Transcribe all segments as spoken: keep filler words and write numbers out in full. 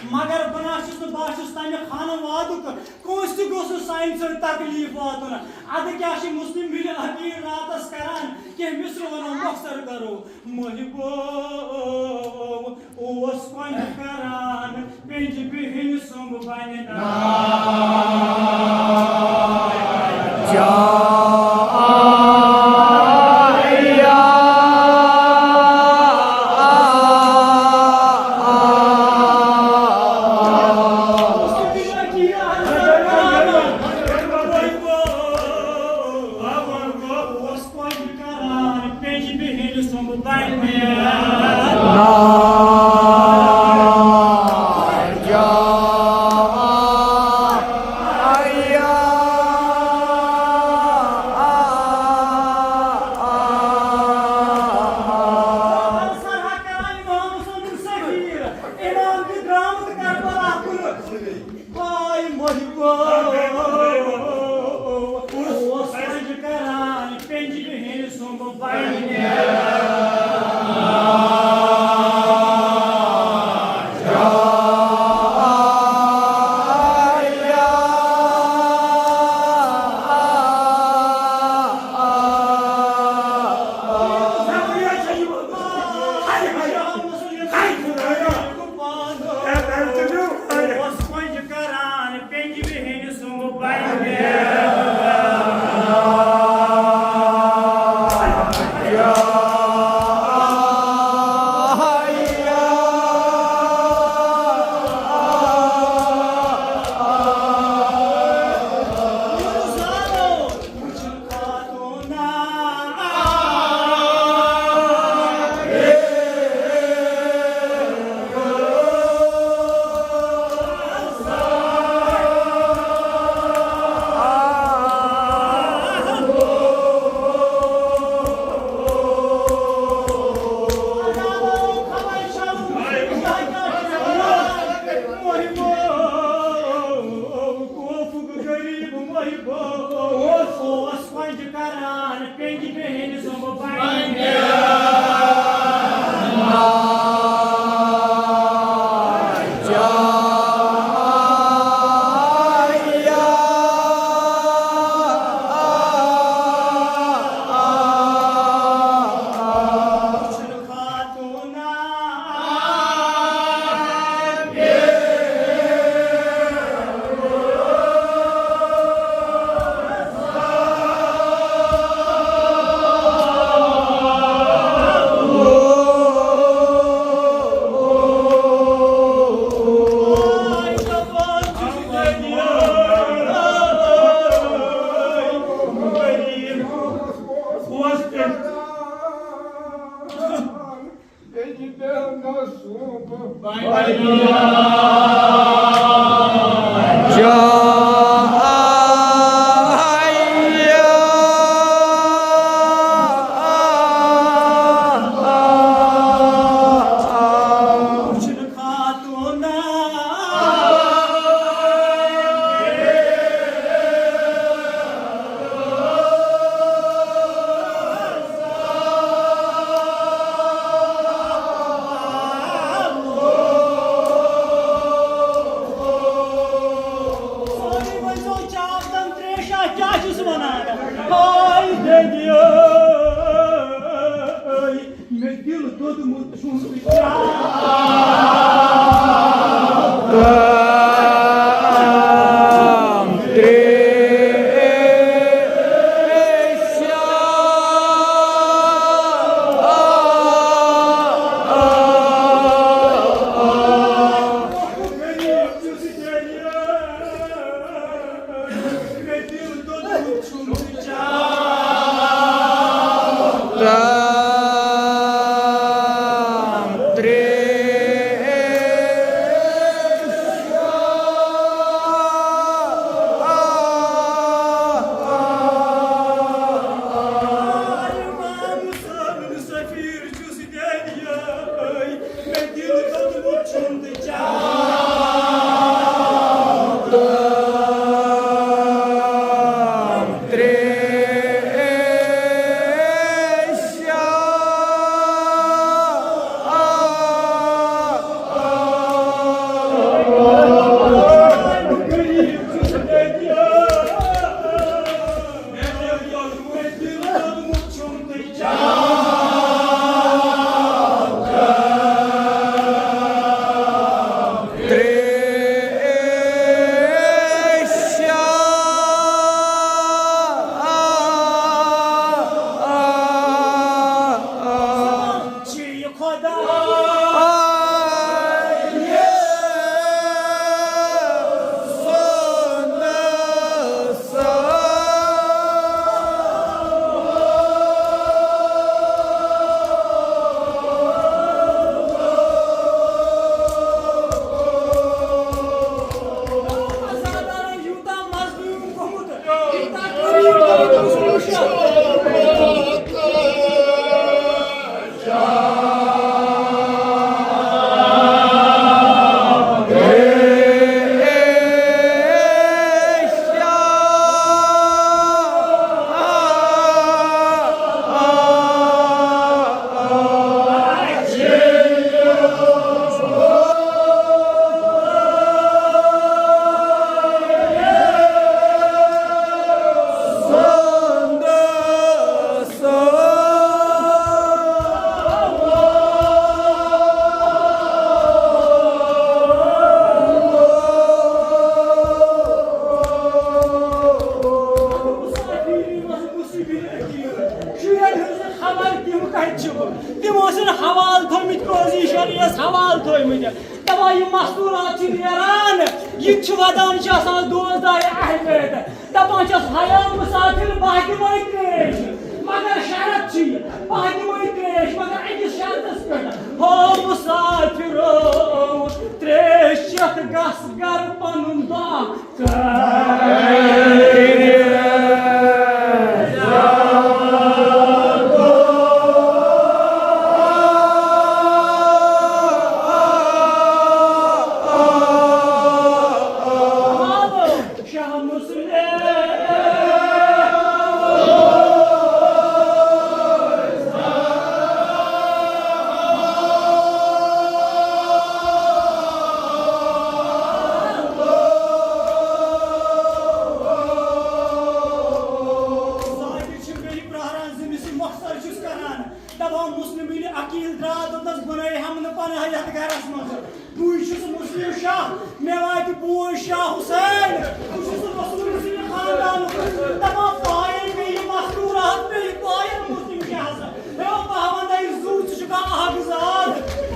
مگر بہٕ نہ چھُس نہٕ، بہٕ چھُس تَمہِ خانہٕ وادُک، کٲنٛسہِ تہِ گوٚژھ نہٕ سانہِ سۭتۍ تکلیٖف واتُن۔ اَدٕ کیٛاہ چھِ مسلم مِلہِ اَکیٖر راتَس کران؟ کینٛہہ مِصرٕ وَنو، مۄخصر کرو۔ محبو اوس کۄنہِ کران، پینجہِ بِہِنۍ سُمب بنہِ نا۔ ہاے محبو، اوس سنج کران پنجہِ ہٕنٛدِ سُمب بنہِ۔ اوس پنج کران پنجہِ ہٕنٛدِ سُمب بنہِ۔ اوس پنج کران پنجہِ ہٕنٛدِ سُمب بنہِ۔ مستورات چھِ نیران، یہِ تہِ چھُ ودان، یہِ چھُ آسان دوستدار اہل بیت۔ دپان چھس، ہیا مسافر، بہٕ ہا دِمے تریش، مگر شرط چھُ یہِ، بہٕ ہا دِمے تریش، مگر أکِس شرطس پٮ۪ٹھ۔ ہو مسافرو، تریش چٮ۪تھ گژھ گرٕ پنُن دعا۔ شاہ مسلم۔ ذاکر چھِ بیٚیہِ پرٛاران زِ مےٚ سۭتۍ مۄخصر چھُس کران۔ دپان مسلم بن عقیل درٛاو، دوٚپنس، بہٕ نَے ہٮ۪مہٕ نہٕ پناہ یتھ گرس منٛز۔ بٕے چھُس مسلم شاہ، مےٚ واتہِ بوے شاہ حسین۔ بہٕ چھُس رسول سٕنٛدِ خاندانُک۔ دپان پایَن مےٚ یہِ مستوٗرات، مےٚ یہِ پایَن مسلم شاہس۔ ہے بہٕ ہا وَنَے زُو، ژٕ چھُکھا اکھ زاد؟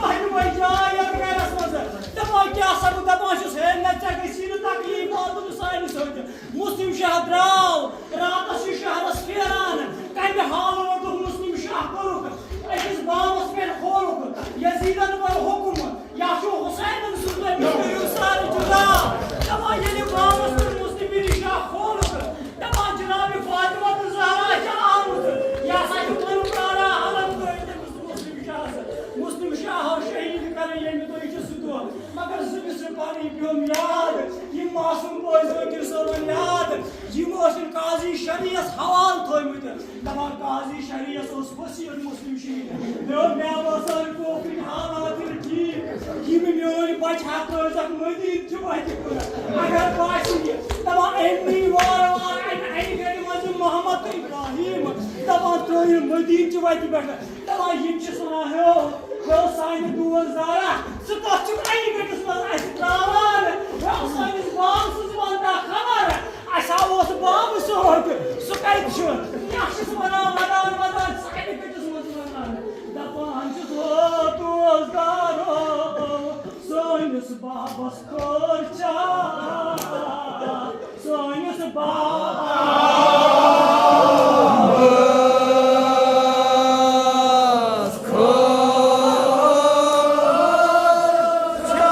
وۄنۍ وۄنۍ جاے یَتھ گرس منٛز۔ دپان کیٛاہ سا بہٕ دپان چھُس، ہے نہ، ژےٚ گژھی نہٕ تکلیٖف واتُن سانہِ سۭتۍ۔ مسلم شاہ درٛاو، راتس چھُ شہرس پھیران۔ کمہِ حالہٕ ووتُکھ مسلم شاہ کوٚرُکھ أکِس باوس پٮ۪ٹھ کھولُکھ یزیدن کوٚر حُکم، یا چھُ حسینن سُنٛد، أمِس کٔرِو سر جُدا۔ دپان ییٚلہِ باوس پٮ۪ٹھ مسلم شاہ کھولُکھ، دپان جناب فاطمہ تہٕ زہرا چھِ آمٕژ، یہِ ہسا چھُ پنُن پرٛاران حالت کٔرِتھ أمِس مسلم شاہس۔ مسلم شاہ آو شہید کرنہٕ ییٚمہِ دۄہ، یہِ چھُ سُہ دۄہ۔ مگر زٕ بہٕ سپاری پیوٚم یاد، یِم معصوم بٲے ذٲکر صٲبن یاد، یِم ٲسِن قاضی شریعس حوالہٕ تھٲومٕتۍ۔ دپان قاضی شریعس اوس وسیع مسلم شہید۔ مےٚ اوس، مےٚ باسان کوفرٕکۍ حالات چھِنہٕ ٹھیٖک۔ یِم میٲنۍ بچہِ ہا ترٲوزکھ مدیٖنہٕ چہِ وتہِ کُن۔ اگر باسہِ یہِ، دپان أمۍ نی وارٕ وارٕ اَمہِ اَنہِ گَرِ منٛز یہِ محمد تہٕ ابراہیم۔ دپان ترٲیِن مدیٖنہٕ چہِ وتہِ پٮ۪ٹھ۔ دپان یِم چھِس ونان، ہیو، ہیو سانہِ دوستدارا، ژٕ کتھ چھُکھ اَنہِ گٔٹِس منٛز اَسہِ تراوان؟ ہیو سٲنِس بابہٕ سٕنٛز ونتا خبر، اَسہِ ہا اوس بابہٕ سۭتۍ، سُہ کتہِ چھُ؟ کیٛاہ چھِس ونان، ودان ودان سانہِ گٔٹِس منٛز ونان؟ دپان چھِس، ہو دوستدارو، سٲنِس بابس کٔر چھا؟ سٲنِس بابس کٔر چھا؟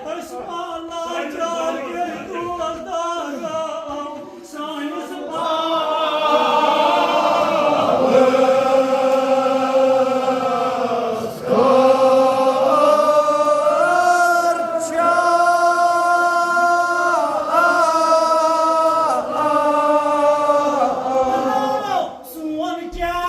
أسۍ ما لاچار گٔے دوستدارو؟ سٲنِس بابس کٔر چھا؟ سون کیٛاہ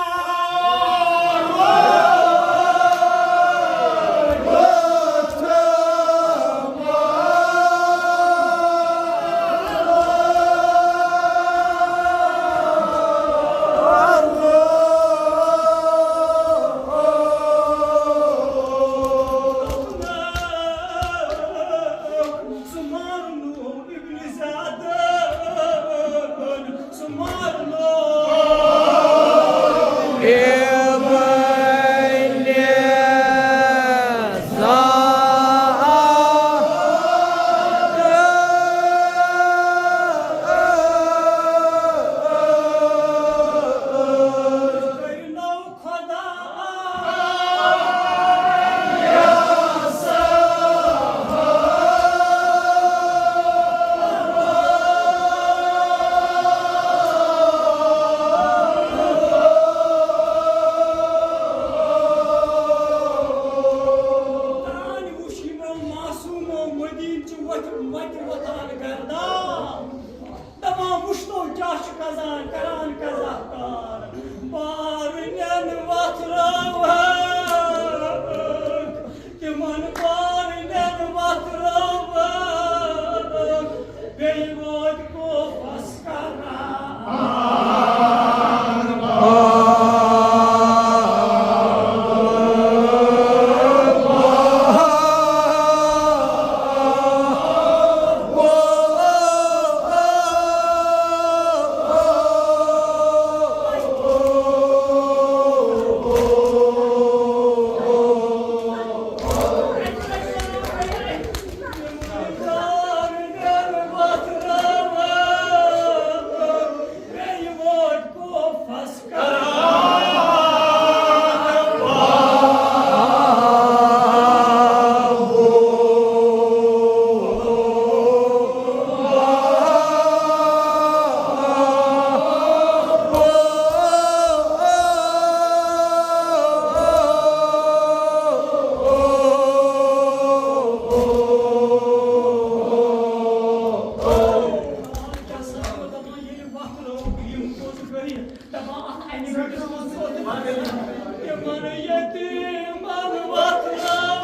سُہ مارنو ابن زیادن، سُہ مارنو ابن زیادن۔ تانۍ وُچھ یِمو معصوٗمو مدیٖنہٕ چہِ وتہِ، وتہِ وۄتھان گردان۔ دپان وُچھتو کیٛاہ چھُ قضا کران قضا کار۔ بارنٮ۪ن وتھرٲوٕکھ، تِمن بارنٮ۪ن وتھرٲوٕکھ، بیٚیہِ وٲتۍ کوفس کران۔ تِمن یتیٖمن وۄتھناو۔